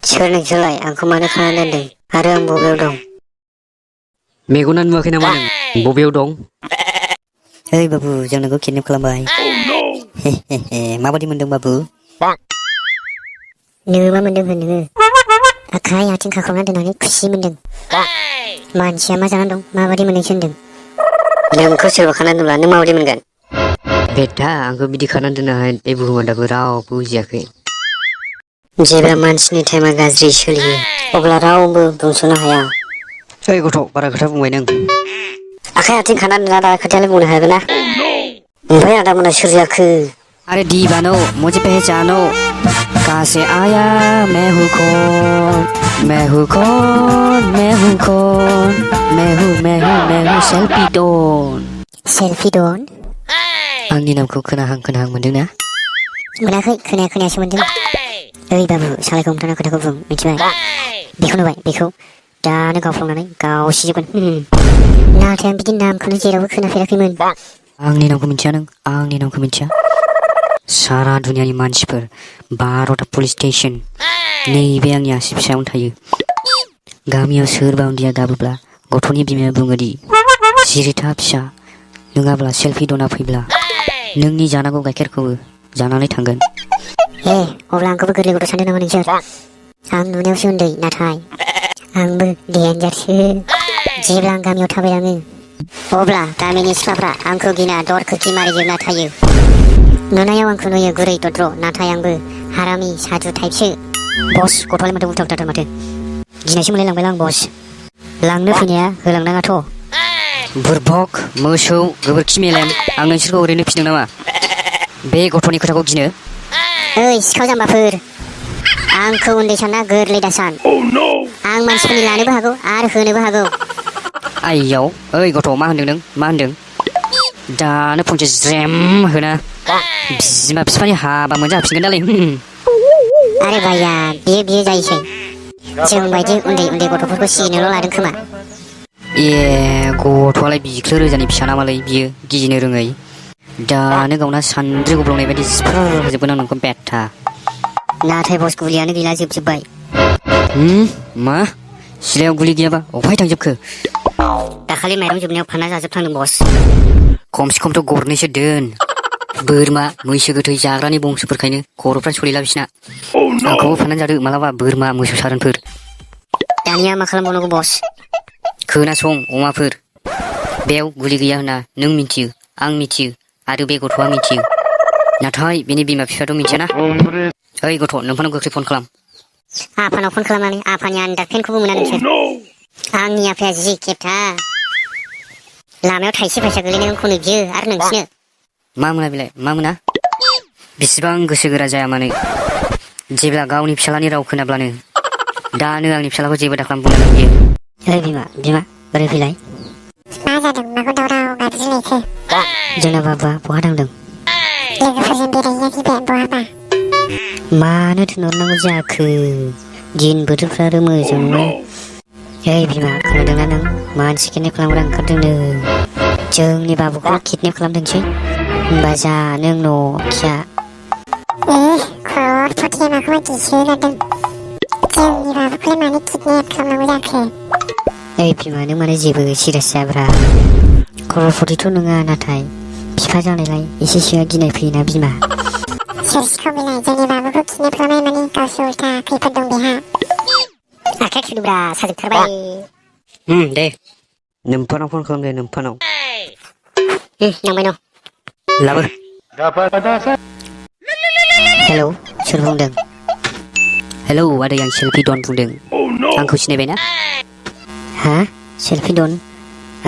सोर नोंसोरलाय आंखौ मानो खाना दोनदों आरो आं बबेयाव दं? मेगना नुवाखै नामा नों बबेयाव दं? ओइ बाबु जों नोंखौ किडनेप खालामबाय। माबादि मोनदों बाबु? नोङो मा मोनदों होन नोङो? आखाइ आथिं खाखावना दोननानै खुसि मोनदों। मानसिया मा जानानै दं माबादि मोनदोंसो होनदों? नोंखौ सोरबा खाना दोनब्ला नों माबादि मोनगोन? बेटा आंखौ बिदि खाना दोननाय बे बुहुमाव दाबो रावबो बुजियाखै। जेब्ला मानसिनि टाइमा गाज्रि सोलियो अब्ला रावबो बुंस'नो हाया। ओइ गथ' बारा खोथा बुंबाय नों। आखाइ आथिं खाना दोनना दा खोथायालाय बुंनो हागोन ना? ओमफ्राय आदामोना सोर जाखो? अरे दीवानो मुझे पहचानो कैसे आया मैं हूँ कौन मैं हूँ कौन मैं हूँ कौन मैं हूँ सेल्फी डॉन। सेल्फी डन? आंनि नामखौ खोनाहां मोनदों ना? मोनाखै खोनायासो मोनदों। ओइ बाबु सालायखौ हमथाना खोथाखौ बुं मिथिबाय? बेखौ नुबाय बेखौ दानो गावफ्लांनानै गावसिजोबगोन। नाथाय आं बिदि नामखौनो जेरावबो खोनाफेराखैमोन। आंनि नामखौ मिथिया नों? आंनि नामखौ मिथिया? सारा दुनियानि मानसिफोर 12टा पुलिस स्टेशन नैबे आंनि आसि फिसायावनो थायो। गामियाव सोरबा उन्दैया गाबोब्ला गथ'नि बिमाया बुङोदि जिरिथा फिसा नङाब्ला सेल्फि डना फैब्ला नोंनि जानांगौ गाइखेरखौबो जानानै थांगोन। अब्ला आंखौबो गोरलै गथ' सानदों नामा नोंसोर? आं नुनायावसो उन्दै नाथाय आंबो डेन्जारसो। जेब्ला आं गामियाव थाबायलाङो अब्ला गामिनि सिख्लाफ्रा आंखौ गिना दर खोरखि मारिजोबना थायो। नुनायाव आंखौ नुयो गुरै दद्र नाथाय आंबो हारामि साधु टाइपसो। बस गथ'आलाय माथो उल्था उल्थाथार माथो। गिनायसो मोनलायलांबायलां बस। लांनो फैनाया होलांनाङाथ'। बुरबक मोसौ गोबोरखि मेलेम आं नोंसोरखौ ओरैनो फिदों नामा बे गथ'नि खोथाखौ गिनो? ओइ सिखाव जाम्बाफोर आंखौ उन्दै सानना गोरलै दासान। आं मानसिफोरनि लानोबो हागौ आरो होनोबो हागौ। आइयाव ओइ गथ' मा होनदों नों मा होनदों? दानो फंसे ज्रेम होना बिमा बिफानि हाबा मोनजाफिनगोन दालै। आरे भाइया बियो जायोसै। जों बायदि उन्दै गथ'फोरखौ सिगिनोल' लादों खोमा। ए गथ'आलाय बिख्लो रोजानि फिसा नामालै बियो गिनो रोङै। दानो गावना सान्द्रि गब्लंनाय बायदि जिफोर होजोबगोन आं नोंखौ बेथा। नाथाय बस गुलियानो गैला जोबजोब्बाय। मा सिलायाव गुलि गैयाबा अफाय थांजोबखो? दाखालि माइरं जोबनायाव फानना जाजोबथांदों बस। खमसे खमथ' गरनैसो दोन। बोरमा मैसो गोथै जाग्रानि बंसफोरखायनो खर'फ्रा सलिला बिसिना। आंखौबो फाननानै जादो मालाबा बोरमा मोसौ सारोनफोर। दानिया मा खालामबावनांगौ बस? खोनासं अमाफोर बेयाव गुलि गैया होनना नों मिथियो आं मिथियो आरो बे गथ'आ मिथियो नाथाय बेनि बिमा बिफायाथ' मिथियाना। ओइ गथ' नोंफानाव गोख्रै फन खालाम। आफानाव फन खालामनानै आफानि आन्दारपेनखौबो मोना नोंसोर। आंनि आफाया जि खेबथा लामायाव थाइसे फैसा गोलैनाय आंखौनो बियो आरो नोंसिनो। मा मोना बेलाय मा मोना? बेसेबां गोसो गोरा जाया मानो जेब्ला गावनि फिसालानि राव खोनाब्लानो दानो आंनि फिसालाखौ जेबो दाखालाम बुंनांगोन बियो। ओइ बिमा बोरै फैलाय? मा जादों माखौ दावराव गाबज्रिलायखो? जोंना बाबुआ बहा थांदों? लोगोफोरजों बेरायहैया फैबाय बहाबा। मानो थिनहरनांगौ जाखो? दिन बोथोरफ्राबो मोजां नङा। ओइ बिमा खोनादोंना नों? मानसि किडनेप खालामग्रा ओंखारदोंनो। जोंनि बाबुखौ किडनेप खालामदोंसै। होनबा जा नों नखिया। खर फथिया माखौ बायदिसो जादों। जोंनि बाबुखौलाय मानो किडनेप खालामनांगौ जाखो? ओइ बिमा नों माने जेबो सिरियास जाब्रा। खर'फथिथ' नङा नाथाय बिफा जानायलाय एसेसोआ गिनाय फैयोना बिमा। सोर सिखाव बेलाय जोंनि बाबुखौ किडनेप खालामनाय माने गावसो उल्था खैफोद दं बेहा। आखाइ थिलुब्रा साजोबथारबाय। दे नोमफानाव फन खालाम दे नोमफानाव। नांबाय न'। लाबो। हेलौ सोर बुंदों? हेलौ आदै आं सेल्फि डन बुंदों। आंखौ सिनायबायना? हा सेल्फि डन?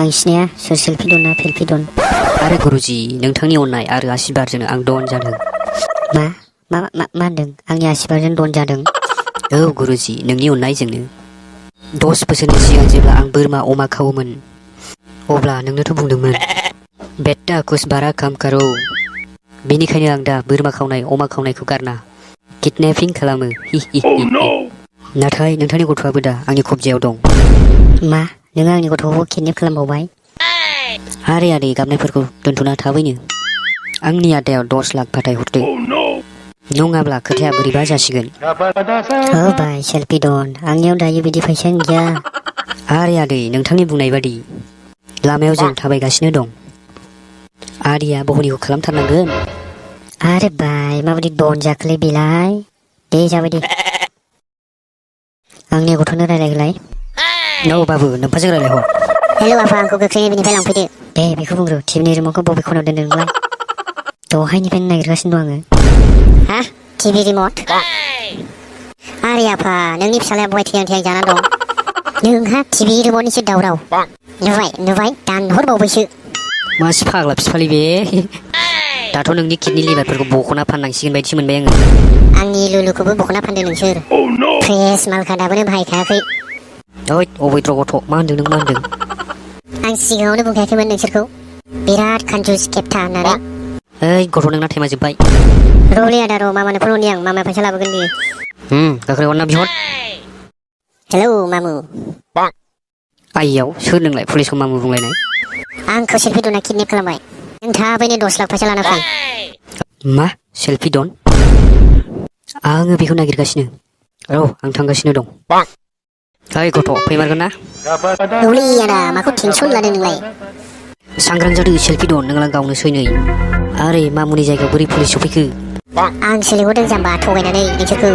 आं सिनाया सोर सेल्फि डन ना फेल्फि डन? आरे गुरुजि नोंथांनि अननाय आरो आसिरबादजों आं डन जादों। मा होनदों? आंनि आसिरबादजों डन जादों? औ गुरुजि नोंनि अननायजोंनो। 10 बोसोरनि सिगां जेब्ला आं बोरमा अमा खावोमोन अब्ला नोंनोथ' बुंदोंमोन बेटा कुछ बारा काम करो। बेनिखायनो आं दा बोरमा खावनाय अमा खावनायखौ गारना किडनेपिं खालामो। नाथाय नोंथांनि गथ'आबो दा आंनि कब्जायाव दं। मा नों आंनि गथ'खौ किडनेप खालामबावबाय? आरे आदै गाबनायफोरखौ दोनथ'ना थाबैनो आंनि आदायाव 10 लाख फाथायहरदो। नङाब्ला खोथाया बोरैबा जासिगोन होबाय सेल्फि डन आंनियाव दायो बिदि फैसायानो गैया आरे आदै नोंथांनि बुंनाय बादि लामायाव जों थाबायगासिनो दं आदैया बहनिखौ खालामथारनांगोन आरे बाय माबायदि डन जाखोलै बेलाय दे जाबाय दे आंनि गथ'नो रायलायगोलाय औ बाबु नोम्फाजों रायलायहर हेलौ आफा आंखौ गोख्रैनो बेनिफ्राय लांफैदो दे बेखौ बुंग्रो टिभिनि रिमटखौ बबे खनायाव दोनदों नोंलाय दहायनिफ्रायनो नागिरगासिनो दं आङो हा टिभि रिमट आरे आफा नोंनि फिसालाया बहाय थैहां थैहां जाना दं नोंहा टिभि रिमटनिसो दावराव नुबाय दानहरबावबायसो मासि फाग्ला फिफालि बे दाथ' नोंनि किडनि लिभारफोरखौ बख'ना फाननांसिगोन बायदिसो मोनबाय आङो आंनि लुलुखौबो बख'ना फानदो नोंसोर फ्रेस मालखा दाबोनो बाहायखायाखै ओइ अबैत्र' गथ' मा होनदों नों मा होनदों आं सिगाङावनो बुंखायाखैमोन नोंसोरखौ बिराद कान्जुस खेबथा होननानै ओइ गथ' नोंना टाइमा जोब्बाय रलै आदा र' मामानो फन हरनि आं मामाया फैसा लाबोगोन बियो गोख्रै हरना बिहर हेलौ मामु आइयाव सोर नोंलाय पुलिसखौ मामु बुंलायनाय आंखौ सेल्फि डना किडनेप खालामबाय नों थाबैनो 10 लाख फैसा लाना फै मा सेल्फि डन आङो बेखौ नागिरगासिनो औ आं थांगासिनो दं ओइ गथ' फैमारगोन ना रलै आदा माखौ टेनसन लादों नोंलाय सांग्रां जादो सेल्फि डन नोंला गावनो सैनै आरे मामुनि जायगायाव बोरै पुलिस सफैखो आं सोलिहरदों जाम्बा थगायनानै नोंसोरखौ